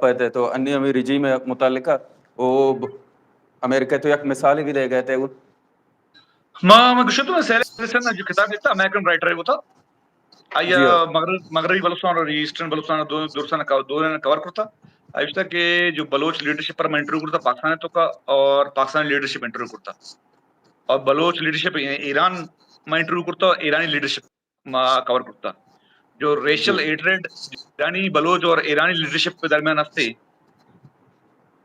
پہ تہ تو انی ہمیں رجیم متعلقہ او ب-، امریکہ تو یک مثال بھی دے گئے تھے۔ ما، ما گوشت تو سیل ایسن جو کتاب لکھتا، امریکن رائٹر ہے وہ تھا۔ آیا جی ہاں۔ مغرب، مغربی بلوچستان اور ایسٹرن بلوچستان دو، درستان کا-، دو نے کور کرتا۔ آیا گوشتا کہ جو بلوچ لیڈرشپ پر میں انٹرویو کرتا پاکستان تو کا، اور پاکستان لیڈرشپ انٹرویو کرتا۔ اور بلوچ لیڈرشپ ایران میں انٹرویو کرتا، ایرانی لیڈرشپ ما کور کرتا۔ جو ریشل جی۔ ہیٹریڈ ایرانی بلوچ اور ایرانی لیڈرشپ کے درمیان ہستے،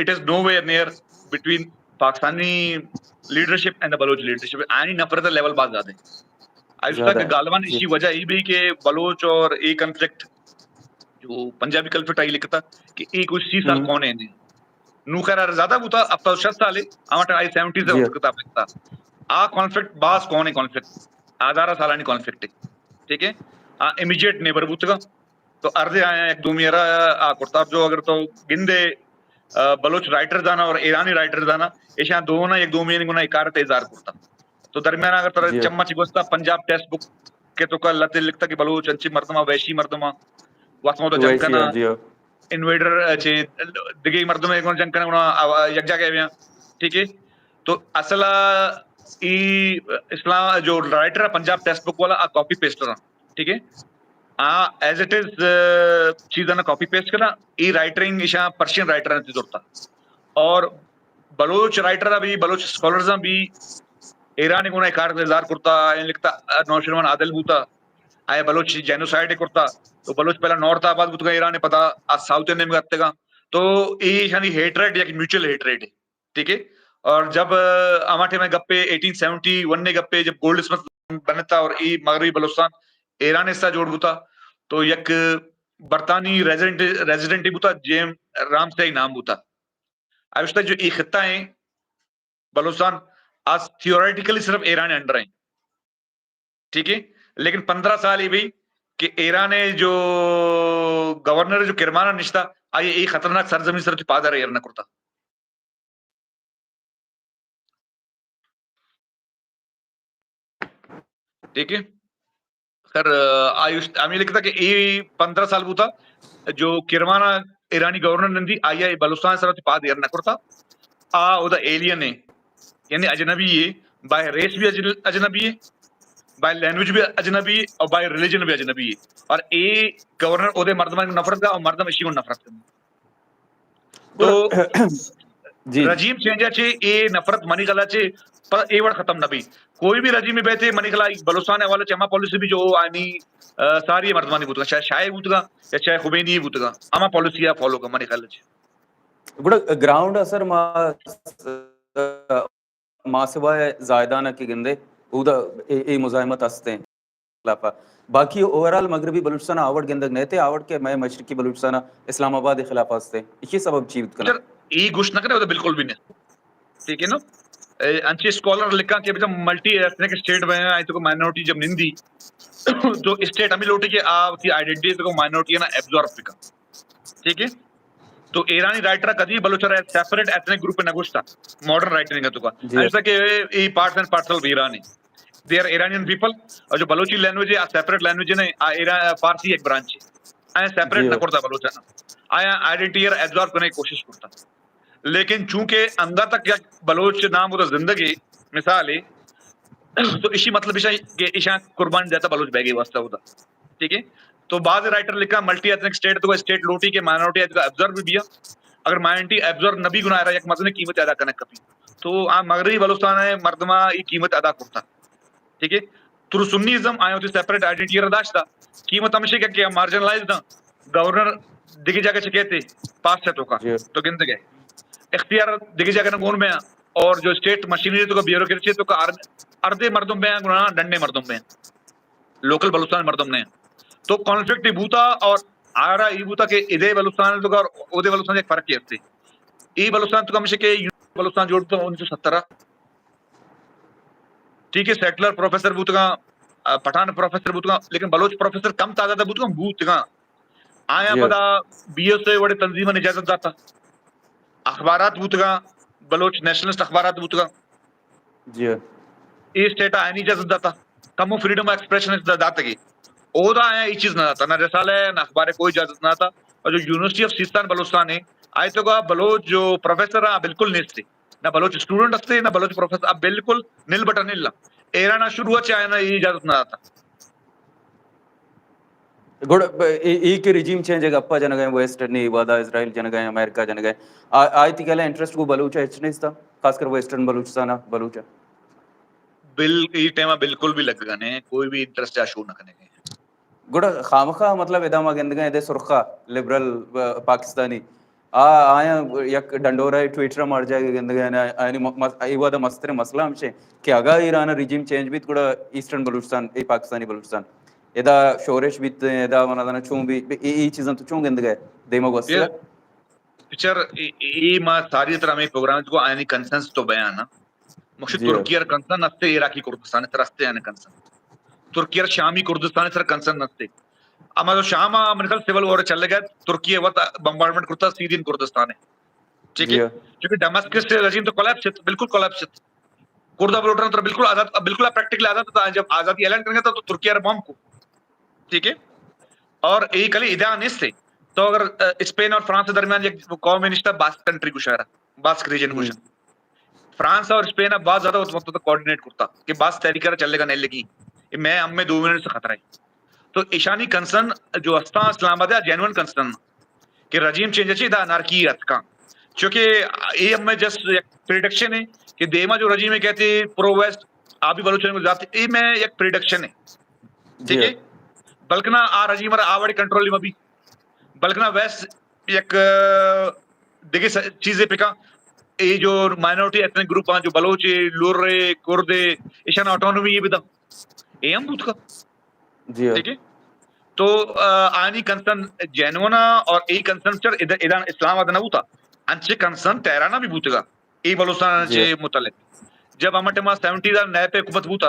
it is nowhere near between Pakistani leadership and the Baloch leadership. آنی نفرت لیول بہت زیادہ ہے۔ آئی زیادہ کہ ہے۔ غالباً جی۔ اسی وجہ یہ بھی کہ بلوچ اور یہ کنفلکٹ جو پنجابی کنفلکٹ آئی لکھتا کہ یہ کوئی سی سال ہم۔ کون ہے نہیں۔ نو خیر زیادہ بوتا، اب تو شست سال ہے، ہمارا آئی سیونٹی سے جی۔ ہو سکتا ہے۔ آ کانفلکٹ باز کون ہے کانفلکٹ؟ ہزارہ سالانی کانفلکٹ ہے۔ ٹھیک ہے؟ آ امیجیٹ نیبر بوتگا۔ تو ارزے آیا یک دومی را آ کرتا۔ جو اگر تو گندے، آ، بلوچ رائٹر دانا اور ایرانی رائٹر دانا، ایشاں دونوں یک دومی گنا اکارت اظہار کرتا۔ تو درمیان اگر ترا جی۔ چمچ گوستا پنجاب ٹیکسٹ بک کے تو کل لتے لکھتا کہ بلوچ انچی مردما، وحشی مردما، واسمو تو جنگ وحشی کنا۔ ہے، جی ہاں۔ انویڈر، اچھے، دگہ مردم ایک جنگ کرنا، انہاں یک جگہ بیاں۔ ٹھیک ہے؟ تو اصل ای اسلام جو رائٹر ہے پنجاب ٹیکسٹ بک والا، آ کاپی پیسٹر ہے۔ ٹھیک ہے؟ آ ایز اٹ از چیزاں کاپی پیسٹ کرنا، ای رائٹرنگ ایشاں پرشین رائٹر نے زرتا۔ اور بلوچ رائٹر بھی، بلوچ اسکالرز بھی ایران گونا کار اظہار کرتا، این لکھتا، نوشیروان عادل بوتا، آیا بلوچ جینوسائیڈ کرتا، تو بلوچ پہلا نارتھ آباد بوتگا ایران، پدا آ ساؤتھ نے گتگا۔ تو ایشانی ہیٹریڈ یک میوچل ہیٹریڈ ہے، ٹھیک ہے؟ اور جب، آ، ہما ٹائم گپے ایٹین سیونٹی ون نے گپے جب گولڈ اسمتھ بنتا اور ای مغربی بلوچستان ایران حصہ جوڑ بوتا، تو یک برطانوی ریزیڈنٹ، ریزیڈنٹ ہی بوتا، جیم رامسے نام بوتا۔ آ گوشتا جو ای خطہ ہیں بلوچستان، آ تھیوریٹیکلی صرف ایران انڈر ہیں۔ ٹھیک ہے؟ لیکن پندرہ سال ہی بھی کہ ایران جو گورنر جو کرمانہ نشتا، آئی ای خطرناک سرزمین سر پادر ایر نہ کرتا۔ ٹھیک ہے؟ خیر، آ، آیوش، ہمیں لکھتا کہ ای پندرہ سال بوتا، جو کرمانہ ایرانی گورنر نندی، آئی ای بلوچستان سر پاد ایر نہ کرتا۔ آ، او دا ایلین ہے، یعنی اجنبی ہے، بائی ریس بھی اجن-، اجنبی ہے، بائی لینگویج بھی اجنبی ہے، اور بائی ریلیجن بھی اجنبی ہے۔ اور اے گورنر او دے مردمان نفرت کا، اور مردم اشی کو نفرت کرنا۔ تو جی۔ رجیم چینج اچے، اے نفرت منی خیال اچے، پر اے وڑ ختم نہ بی۔ کوئی بھی رجیم بیتے، منی خیال بلوچستان حوالہ چے ہما پالیسی بھی جو آنی، آ، ساری مردمانی بوتگا، چاہے شاہ بوتگا یا چاہے خمینی بوتگا، ہما پالیسی آ فالو کا منی خیال اچے۔ گڑا گراؤنڈ اثر ما، ماسوا ء زاہدان ء کہ گندے، اودا اے، اے مزاحمت است انت خلاف ء۔ باقی اوورآل مغربی بلوچستان ء آوڑ گندگ نہ ات، آوڑ کہ مئے مشرقی بلوچستان ء اسلام آباد ء خلاف ء است انت۔ ایشی سبب چی بوت کنت؟ سر، اے گوشت نہ کنے، اودا بالکل بھی نہ۔ ٹھیک ہے نا؟ اے، انچے اسکالر لکھاں کہ بجا ملٹی ایتھنک اسٹیٹ بنے، آئی تو کو مائنورٹی جب نندی، تو اسٹیٹ ہمیں لوٹی کہ آ وتی آئیڈینٹی تو کو مائنورٹی نا ایبزارب بکن۔ ٹھیک ہے؟ تو ایرانی رائٹر کدی بلوچ را سیپریٹ ایتھنک گروپ نہ گوشتا، ماڈرن رائٹنگ تو کا۔ جی۔ ایسا کہ اے parts and parcel of Iran ہے۔ They are Iranian people۔ اور جو بلوچی لینگویج ہے، آ سیپریٹ لینگویج نہیں، آ ایران، فارسی ایک برانچ ہے۔ آیا سیپریٹ جی۔ نہ کرتا بلوچ نا۔ آیا آئیڈینٹی ایبزارب کرنے کی کوشش کرتا۔ لیکن چونکہ انگا تک یک بلوچ نام وہ زندگی مثال ہے، تو اسی مطلب ایشاں کہ ایشاں قربانی دیتا بلوچ بیگی واسطہ ہوتا۔ ٹھیک ہے؟ تو بعض رائٹر لکھا ملٹی ایتھنک اسٹیٹ تو اسٹیٹ لوٹی کہ مائنورٹی ایبزرو بھی بیا۔ اگر مائنورٹی ایبزرو نہ بی گناہ را یک مزن قیمت ادا کنک کپی۔ تو آ مغربی بلوچستان ہے مردمہ یہ قیمت ادا کرتا۔ ٹھیک ہے؟ ترو سنی ازم آیا ہوتی سیپریٹ آئیڈینٹی را داشتا۔ قیمت ہمیشہ کہ، کہ مارجنلائز دا۔ گورنر دگی جگہ چکے تھے، پاس سے تو کا۔ جی۔ تو گندگے۔ اختیار دگی جگہ نہ گون میں، اور جو اسٹیٹ مشینری تو کا بیوروکریسی تو کا ار-، اردے مردم بے گنا ڈنڈے مردم بے۔ لوکل بلوچستان مردم نے۔ تو کانفلکٹ ہی بوتا اور آرا ہی بوتا کہ ادے بلوچستان تو کا اور اودے بلوچستان ایک فرق ہی ہے۔ ای بلوچستان تو کم سے کہ یو-، بلوچستان جوڑ تو انیس سو سترہ۔ ٹھیک ہے، سیٹلر پروفیسر بوتگا، آ، پٹھان پروفیسر بوتگا، لیکن بلوچ پروفیسر کم تعداد بوتگا، بوتگا۔ آیا جی۔ پدا بی ایس اے وڑے تنظیماں اجازت داتا۔ اخبارات بوتگا، بلوچ نیشنلسٹ اخبارات بوتگا۔ جی۔ اے اسٹیٹ آئینی اجازت داتا۔ کمو فریڈم ایکسپریشن داتگی۔ اودا آیا اے چیز نہ داتا، نہ رسالہ، نہ اخبار کوئی اجازت نہ داتا۔ اور جو یونیورسٹی آف سیستان بلوچستان ہے، آئی تو کا بلوچ جو پروفیسر ہیں، بالکل نیست ہے۔ نہ بلوچ اسٹوڈنٹ ہستے، نہ بلوچ پروفیسر، اب بالکل نل بٹا نل۔ ایران شروع چاہے نا، یہ اجازت نہ آتا۔ گڑا ب-، اے، اے کہ رجیم چینج ءِ گپ ءَ جنگ ءَ، ویسٹ نی وعدہ اسرائیل جنگ ءَ، امریکہ جنگ ءَ، آ-، آئی تئی گل ءَ انٹرسٹ گوں بلوچ ءَ ہچ نیست، خاص کر ویسٹرن بلوچستان ءَ بلوچ ءَ؟ بل-، اے ٹائم ءَ بالکل بھی لگگ ءَ نہ، کوئی بھی انٹرسٹ ءَ شو نہ کنگ ءَ۔ گڑا خامخا مطلب ادا ما گندگ ءَ ادے سرخ ءَ لبرل، آ، پاکستانی آ، آیاں یک ڈنڈورہ ٹویٹر ءَ مارجاگ گندگ ءَ، آیانی م-، مس-، اے وہد ءَ مستریں مسئلہ ہمش انت کہ اگاں ایران ءِ رجیم چینج بیت گڑا ایسٹرن بلوچستان، اے پاکستانی بلوچستان، ادا شورش بیت، ادا من ازاناں چون بی، بی-، اے، اے چیزاں تو چون گندگ ءَ دیما گوست؟ پچر، اے، اے، اے ما ساری طرح ہمیں پروگرام کو آیانی کنسنس تو بیان نا۔ مخشی جی۔ ترکیہ ءَ کنسرن ہستے عراقی کردستان ءِ سر ہستے آنے کنسرن۔ ترکیہ ءَ شامی کردستان ءِ سر کنسرن ہستے۔ اما تو شام ءَ من خیال سول وار چلگ ءَ، ترکیہ ءَ وت بمبارڈمنٹ کرتا سیرین کردستان ءَ۔ ٹھیک ہے؟ جی۔ چونکہ ڈماسکس ءِ رجیم تو کولیپس ات، بالکل کولیپس ات۔ کرد ءَ بلوٹنا تر بالکل آزاد، بالکل پریکٹیکلی آزاد تھا۔ جب آزادی اعلان کرنے تھا تو ترکیہ ءَ بمب کو۔ ٹھیک ہے؟ اور یہ کلی ادا نیست ہے۔ تو اگر، آ، اسپین اور فرانس کے درمیان ایک قوم نشتا باسک کنٹری کو شہر، باسک ریجن کو شہر۔ فرانس اور اسپین اب بہت زیادہ وقت، وقت تک کوآرڈینیٹ کرتا کہ باسک تحریک ءَ چلے گا نہیں لگی۔ یہ میں ہم میں دو منٹ سے خطرہ ہے۔ تو ایشانی کنسرن جو ہستا اسلام آباد ءَ جینوئن کنسرن کہ رجیم چینج اچی دا انارکی اتکاں۔ چونکہ اے ہم میں جسٹ یک پریڈکشن ہے کہ دیما جو رجیم ہے کہتے پرو ویسٹ، آ بھی بلوچوں کو ذات، اے میں یک پریڈکشن ہے۔ ٹھیک ہے؟ بلکنا آ رجیم ءَ آ وڑے کنٹرول میں بھی، بلکنا ویسٹ یک، آ، دگہ س-، چیزے پکا، اے جو مائنورٹی ایتھنک گروپ ہیں، جو بلوچ ہے، لور ہے، کرد ہے، ایشان آٹونومی یہ بدا، اے ہم بوتکا۔ جی ہاں۔ ٹھیک ہے؟ تو، آ، آنی کنسرن جینونا اور اے کنسرن چر ادھر، ادھر اسلام آباد نہ بوتا، انچے کنسرن تہران بھی بوتگا، اے بلوچستان جی۔ چے متعلق۔ جب ہمارے ٹائم سیونٹیز آر نیپ حکومت بوتا،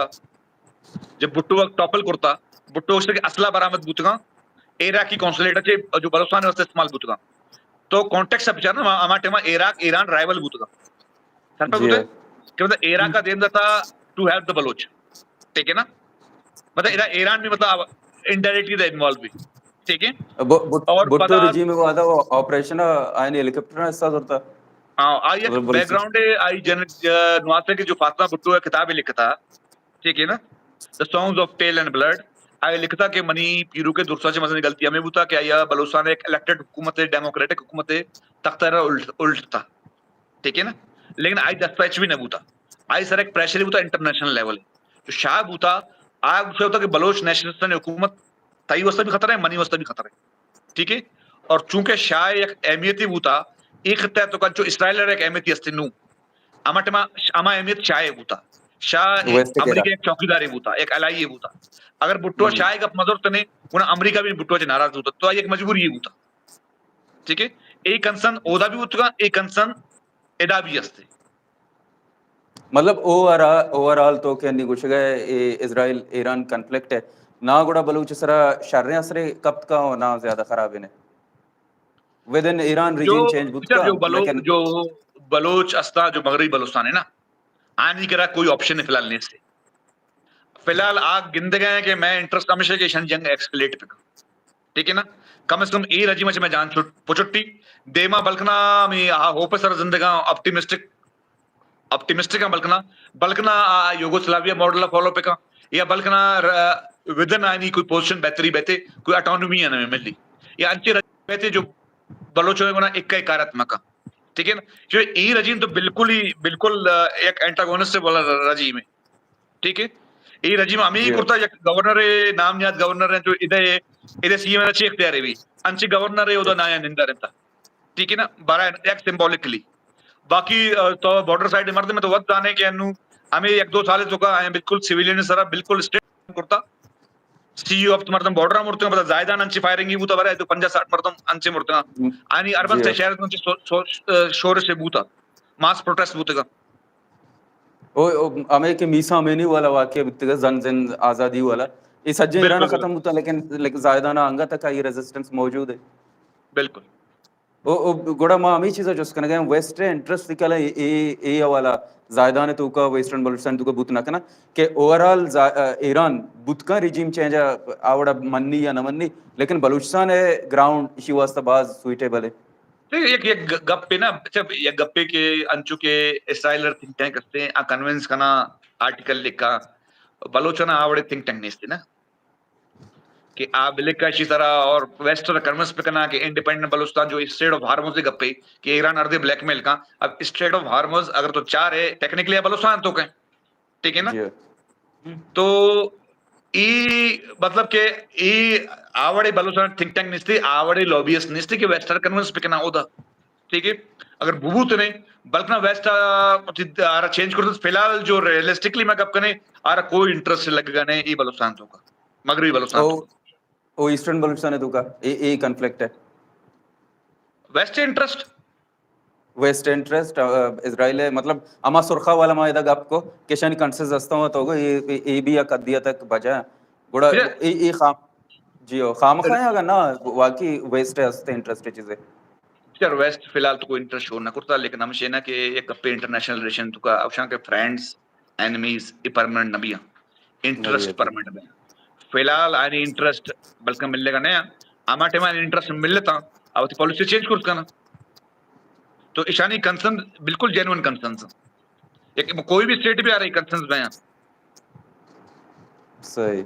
جب بھٹو ءَ ٹاپل کرتا، بھٹو سے اسلحہ برآمد بوتگا، عراقی قونصلیٹ چے جو بلوچستان واسطے استعمال بوتگا۔ تو کانٹیکسٹ ءَ بچار نا، ہما ٹائم عراق ایران رائیول بوتگا۔ سر پہ جی۔ بوتے کہ مطلب عراق کا دیم داتا ٹو ہیلپ دا بلوچ۔ ٹھیک ہے نا؟ مطلب ایرا-، ایران بھی مطلب انڈائریکٹلی دا انوالو بھی۔ ٹھیک ہے؟ ب-، بٹ-، اور بھٹو پتا رجیم کو آتا وہ آپریشن آئین ہیلی کاپٹر حصہ کرتا۔ ہاں، آئی ایک بلوچ بیک گراؤنڈ ہے، آئی جن-، آ، نواسے کے جو فاطمہ بھٹو ہے کتاب لکھتا، ٹھیک ہے نا؟ The Songs of Pale and Blood۔ آئی لکھتا کہ منی پیرو کے درسا چے مزنی غلطی ہمیں بوتا کہ آیا بلوچستان ایک الیکٹڈ حکومت ہے، ڈیموکریٹک حکومت ہے، تخت را الٹ، الٹ تھا۔ ٹھیک ہے نا؟ لیکن آئی دست پیچ بھی نہ بوتا۔ آئی سر ایک پریشر بوتا انٹرنیشنل لیول۔ جو شاہ بوتا، آ گوشے ہوتا کہ بلوچ نیشنلسٹ نے حکومت تئی واسطہ بھی خطرہ ہے، منی واسطہ بھی خطرہ ہے۔ ٹھیک ہے؟ اور چونکہ شاہ ایک اہمیتی بوتا، ایک خطہ تو کنچو اسرائیل ایک اہمیتی ہستے نو۔ ہما ٹائم ہما اہمیت شاہ ءِ بوتا۔ شاہ ایک ویسٹ کے امریکہ ایک چوکیدار ءِ بوتا، ایک الائی ءِ بوتا۔ اگر بھٹو ہم۔ شاہ ءِ گپ مزور تنے، گڑا امریکہ بھی بھٹو چے ناراض بوتا۔ تو آئی ایک مجبوری ءِ بوتا۔ ٹھیک ہے؟ اے کنسرن اودا بھی بوتگا، اے کنسرن ادا بھی ہستے۔ مطلب اوور آل، اوور آل تو کہ انی گوشگا اے اسرائیل ایران کنفلکٹ ہے۔ نا گڑا بلوچ سرا شریں اثرے کپت کا، نا زیادہ خراب نے۔ ودن ایران جو، رجیم چینج بوت جو کا، بلو-، لیکن جو بلوچ استا، جو مغربی بلوچستان ہے نا، آنی کرا کوئی آپشن فی الحال نہیں سے۔ فی الحال آ گندگا ہے کہ میں انٹرسٹ ہمیشہ کہ ایشان جنگ ایکسکلیٹ پہ کن۔ ٹھیک ہے نا؟ کم از کم اے رجیم اچ میں جان چھٹ-، پچٹی دیما بلکنا میں آ ہوپ سر زندگا آپٹیمسٹک آپٹیمسٹک آں بلکنا، بلکنا آ یوگوسلاویا ماڈل ءَ فالو پہ کن، یا بلکنا ر-، ودن آنی کوئی پوزیشن بہتری بیتے، کوئی اٹانومی آناں ملی، یا انچے رجیم بیتے جو بلوچوں گنا اکا اکارت مکا۔ ٹھیک ہے نا؟ کہ اے رجیم تو بالکل ہی، بالکل، آ، ایک اینٹاگونسٹ والا ر-، رجیم ہے۔ ٹھیک ہے؟ اے رجیم ہمیں ہی جی۔ کرتا، یک گورنر ہے، نام نیاد گورنر ہے، جو ادھر ہے، ادھر سی ایم ہے، اچھی اختیار ہے بھی۔ انچے گورنر ہے، ادھر نایا نندر ہے۔ ٹھیک ہے نا؟ برائے یک سمبولکلی۔ باقی، آ، تو بارڈر سائیڈ مردم تو وت زانے کہ انو ہمیں یک دو سال تو کا آئیں بالکل سویلین سرا بالکل اسٹیٹ کرتا۔ سی او ہفت مردم بارڈر مرتے، پتہ زاہدان انچے فائرنگ ہی بوتا، برائے تو پنجاہ ساٹھ مردم انچے مرتے۔ ہم۔ آنی اربن جی۔ سے شہر انچے سو-، سو-، آ، شورش بوتا، ماس پروٹیسٹ بوتگا۔ او، او، ہمے کہ میسا امینی والا واقعہ بیتگا، زن زند آزادی والا، یہ سجے ایران بالکل۔ ختم بوتا، لیکن، لیکن زاہدان انگا تک آئی ریزسٹنس موجود ہے۔ بالکل۔ او، او، گڑا ما ہمے چیز ءَ جست کنگ ءَ ایں، ویسٹ ءِ انٹرسٹ ءِ کلا اے، اے، اے حوالہ زاہدان ءِ توکا، ویسٹرن بلوچستان ءِ توکا بوت نہ کناں کہ اوور آل زا-، ا، ایران بوت کن رجیم چینج ءَ آ وڑا منی یا نہ منی، لیکن بلوچستان ءِ گراؤنڈ ایشی واسطہ باز سوئٹیبل ہے۔ تو یک، یک گ-، گپے نا، اچھا، یک گپے کہ انچو کہ اسرائیل ءِ تھنک ٹینک ہستے، آ کنونس کنا، آرٹیکل لکھا، بلوچانا آ وڑے تھنک ٹینک نیستے نا۔ کہ آ بلکہ اشی سرا اور ویسٹ ءَ کنونس بکناں کہ انڈیپینڈنٹ بلوچستان جو اسٹریٹ آف ہارمز ءِ گپے کہ ایران ہردے بلیک میل کاں۔ اب اسٹریٹ آف ہارمز اگر تو چارے ٹیکنیکلی بلوچستان ءِ توکا، ٹھیک ہے نا؟ جی۔ تو ای مطلب کہ ای آ وڑے بلوچستان تھنک ٹینک نیستی، آ وڑے لابیسٹ نیستی کہ ویسٹ ءَ کنونس بکناں اودا۔ ٹھیک ہے؟ اگر بوت نے، بلکنا ویسٹ ءَ آرا چینج کرتے، فی الحال جو ریئلسٹکلی ما گپ کنے، آرا کوئی انٹرسٹ لگگا نے ای بلوچستان ءِ توکا، مغربی بلوچستان ءِ او، توکا۔ او ایسٹرن بلوچستان ءِ توکا، اے، اے کنفلکٹ ہے۔ ویسٹ ءِ انٹرسٹ؟ ویسٹ ءِ انٹرسٹ، آ، اسرائیل ءِ، مطلب، ہما سرخا والا ما ادا گپ کو کہ اشانی کنسنسس ہستا ہوں تو اے، اے، اے بھی یک حدی تک بجا۔ گڑا بیا۔ اے، اے خام-، جی ہو، خامخا ہے اگر نا، واقعی ویسٹ ءِ ہستے انٹرسٹ چیزے۔ سر، ویسٹ فی الحال تو کوئی انٹرسٹ شو نہ کرتا، لیکن ہمشی نا کہ یک گپے انٹرنیشنل ریلیشن ءِ توکا، اوشاں کہ فرینڈز، اینمیز، اے پرماننٹ نہ بیاں، انٹرسٹ پرماننٹ بیاں۔ فی الحال آنی انٹرسٹ بلکہ ملے گا نہ، ہما ٹائم آنی انٹرسٹ ملتا، اب وتی پالیسی چینج کرت کنا۔ تو اشانی کنسرن بالکل جینوئن کنسرنز۔ یک کوئی بھی اسٹیٹ بھی آ رہی کنسرنز بیاں۔ صحیح۔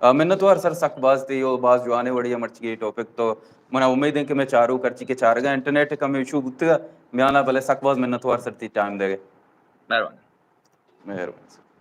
آ، منتوار سر، سک باز تئی او باز جوانے وڑی ءَ مرچی اے ٹاپک تو منا امید ہے کہ میں چارو کرچی کہ چارگا انٹرنیٹ کم ایشو بوتگا میانا، بلے سک باز منتوار سر تئی ٹائم دے گئے۔ مہربانی۔ مہربانی سر۔